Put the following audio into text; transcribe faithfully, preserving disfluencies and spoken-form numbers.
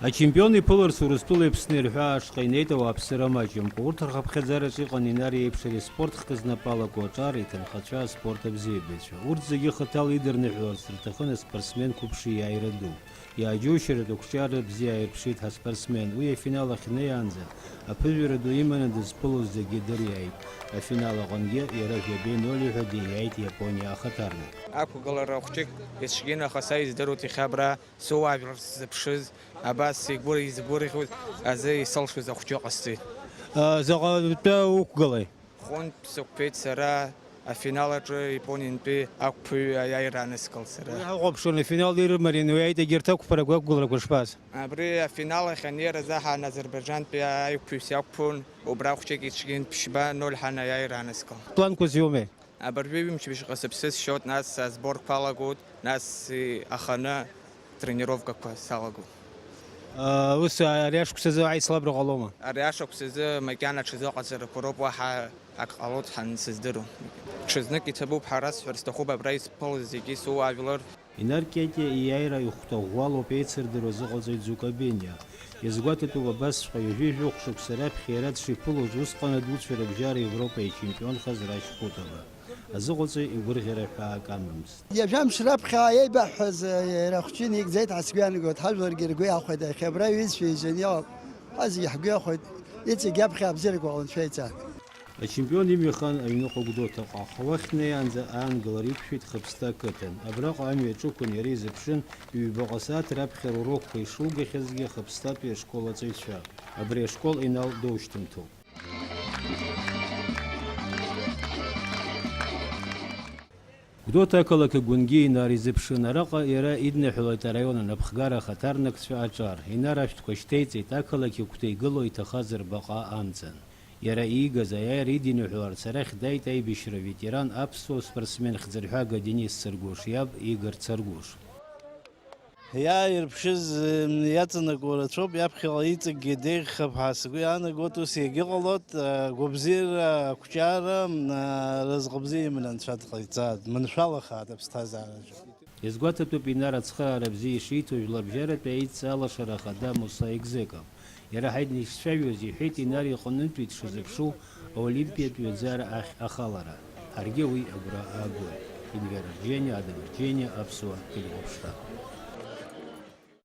Ачемпион иԥыларц Урыстәылеи Аԥсни рҳәаа ашҟа инеит ауааԥсыра маҷымкәа. Урҭ рхыԥхьаӡараҿы иҟан Инар иеиԥш ари аспорт хкы знапы алаку аҿар, иҭынхацәа, аспорт абзиабаҩцәа. Урҭ зегьы хаҭала идырныҳәаларц рҭахын аспортсмен қәыԥши иааира ду. Иааџьоушьартә ақәҿиара бзиа ааирԥшит ҳаспортсмен. Уи афинал ахь днеиаанӡа аԥыжәара ду иманы дызԥылоз зегьы дыриааит. Афинал аҟынгьы иара жәабеи ноль ҳәа дииааит Иапониа ахаҭарнак. Ақәгылара хәҷык иацәгьан, аха са издыруеит иахьа абра сыуаажәлар сзыԥшыз, абас игәы-, изгәырӷьоз азы исылшоз ахәҷы ҟасҵеит. А, заҟа тәы уқәгылеи? Хәынтә сықәԥеит сара, афинал аҿы Япониантәи ақәԥаҩы аиааира аныскылт сара. Уи ҳахәаԥшуан, афинал ирымарианы уи аит, егьырҭ ақәԥарақәа, ақәгыларақәа шԥаз? Абри афинал ахь анеира азы ҳан Азербаиџьантәи аиқәԥаҩыс иақәԥон, убра хәҷык иҽгьын ԥшьба ноль ҳан аиааира аныскылт. Планқәа зиумеи? Абыржәы ҩымчыбжьҟа сыԥсы сшьоит, нас сборқәа алагоит, нас аханы тренировкақәа салагоит. А, ус, ари ашықәсазы аицлабра ҟалома? Ари ашықәсазы макьана ҽазыҟаҵарақәа роуп, уаҳа ак ҟалоит ҳәа сыздыруам. Ҽазнык иҭабуп ҳәа расҳәар сҭахуп, абра исԥылаз зегьы соуаажәлар. Инар Кьатиа ииааира ихәҭа ӷәӷәалоуп еицырдыруа зыҟалҵоит Зукабениа. Иазгәаҭатәуп абасҵәҟьа ҩажәи жәохә шықәса раԥхьа иара дшиԥылоз усҟан адуцәа рыбжьара Европа ичемпионхаз Рашь Хәытова. Азыҟаҵаҩ игәырӷьара ҳәаак амамызт. Ҩажәа мш раԥхьа еибаҳҳәаз, э, иара ахәҷы никӡеит ҳәа сгәы иаанагоит, ҳажәларгьы ргәы иахәеит, иахьа абра иҩызцәа еизаны иҟоуп, ҳа зегьы ҳгәы иахәеит, иҵегь аԥхьа абзиарақәа ҟаланцәа иҵаан. Ачемпион имҩахан аҩныҟа Гәдоуҭаҟа, аха уахь днеиаанӡа аангылара иқәшәеит Хыԥсҭа ақыҭан. Абраҟа амҩа аҿықәын иара изыԥшын, ҩбаҟа сааҭ раԥхьа рурокқәа ишругахьазгьы Хыԥсҭатәи ашкол аҵаҩцәа. Абри ашкол Инал доушьҭымҭоуп. Гәдоуҭа ақалақь агәынгьы Инар изыԥшын. Араҟа иара идныҳәалоит араион анапхгара ахаҭарнакцәа аҿар. Инар ашәҭқәа шьҭеиҵеит, ақалақь агәҭа игылоу иҭахаз рбаҟа амҵан. Иара иигаз аиааира идиныҳәаларц арахь дааит аибашьра аветеран, аԥсуа спортсмен хьӡырҳәага Денис Царгәыш иаб Игор Царгәыш. Иааирԥшыз, м, иаҵанакуа рацәоуп, иаԥхьаҟа иҵегьгьы деиӷьхап ҳәа сгәы иаанагоит, ус иагьыҟалоит, а, гәабзиара, ақәҿиара, м, а, разҟ бзиа иманы Анцәа дҟаиҵааит, дманшәалахааит аԥсҭазаараҿы. Иазгәаҭатәуп Инар ацхыраара бзиа ишиҭо жәларбжьаратәи аидҵа алашара ахада Муса Егзеков. Иара ҳаиднеишцәажәоз иҳәеит Инар иҟнытәи дшазыԥшу аолимпиатә ҩаӡара ахь ахалара. Ҳаргьы уи агәра аагоит. Инвер Арџьениа, Адам Арџьениа, Аԥсуа телехәаԥшра.